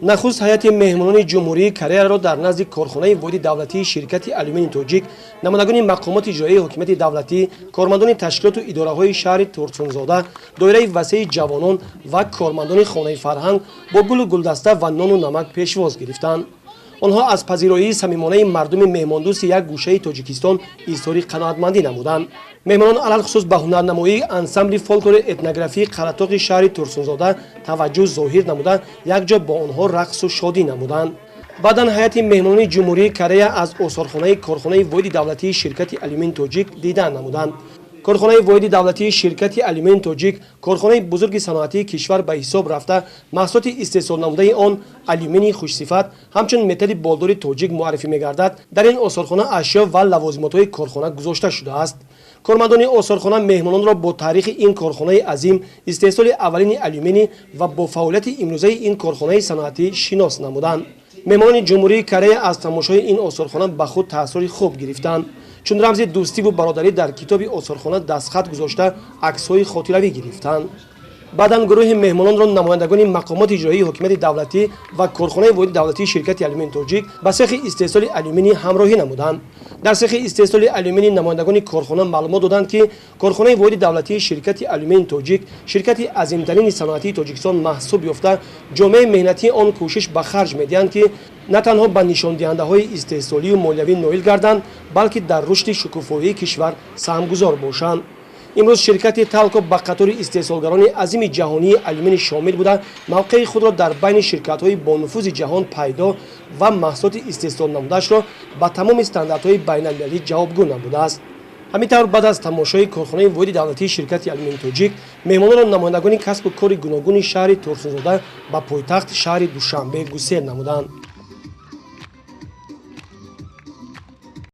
Нахуст ҳайати меҳмонони Ҷумҳурии Кореяро дар назди корхонаи воҳиди давлатии ширкати Алюмини Тоҷик намояндагони мақомоти иҷроияи ҳокимияти давлатӣ, кормандони ташкилоту идораҳои шаҳри Турсунзода, доираи васеи ҷавонон ва кормандони хонаи фарҳанг бо гулу гулдаста ва нону намак пешвоз гирифтанд. Онҳо аз пазироии самимонаи мардуми меҳмондӯсти як гӯшаи Тоҷикистон изҳори қаноатмандӣ намуданд. Меҳмонон алалхусус ба ҳунарнамоии ансамбли фолклори этнографии Қаратоқи шаҳри Турсунзода таваҷҷӯҳ зоҳир намуда, якҷо бо онҳо рақсу шодӣ намуданд. Баъдан ҳайати меҳмонони Ҷумҳурии Корея аз осорхонаи корхонаи воҳиди давлатии ширкати Алюмин Тоҷик дидан намуданд. Корхонаи воҳиди давлатии ширкати Алюмин Тоҷик корхонаи бузурги саноатии кишвар ба ҳисоб рафта, маҳсулоти истеҳсолнамудаи он алюминии хушсифат ҳамчун металли болдори тоҷик муаррифӣ мегардад. Дар ин осорхона ашё ва лавозимотҳои корхона гузошта шудааст. Кормандони осорхона меҳмононро бо таърихи ин корхонаи азим, истеҳсоли аввалини алюминӣ ва бо фаъолияти имрӯзаи ин корхонаи саноатӣ шинос намуданд. Меҳмонони Ҷумҳурии Корея аз тамошои ин осорхона ба худ таассури хуб гирифтанд, чун рамзи дӯстиву бародарӣ дар китоби осорхона дастхат гузошта, аксҳои хотиравӣ гирифтанд. Баъдан гурӯҳи меҳмононро намояндагони мақомоти иҷроии ҳокимияти давлатӣ ва корхонаи воҳиди давлатии ширкати Алюмин Тоҷик ба сехи истеҳсоли алюминӣ ҳамроҳӣ намуданд. Дар сехи истеҳсоли алюминӣ намояндагони корхона маълумот доданд, ки корхонаи воҳиди давлатии ширкати Алюмин Тоҷик ширкати азимтарини саноатии Тоҷикистон маҳсуб ёфта, ҷомеаи меҳнатии он кӯшиш ба харҷ медиҳанд, ки на танҳо ба нишондиҳандаҳои истеҳсолию молиявӣ ноил гарданд, балки дар рушди шукуфоии кишвар саҳмгузор бошанд. Имрӯз ширкати Талко ба қатори истеҳсолгарони азими ҷаҳонии алюминӣ шомил буда, мавқеи худро дар байни ширкатҳои бонуфузи ҷаҳон пайдо ва маҳсулоти истеҳсолнамудаашро ба тамоми стандартҳои байналмилалӣ ҷавобгӯ намудааст. Ҳамин тавр, баъд аз тамошои корхонаи воҳиди давлатии ширкати Алюмини Тоҷик меҳмононро намояндагони касбу кори гуногуни шаҳри Турсунзода ба пойтахт шаҳри Душанбе гусел намуданд.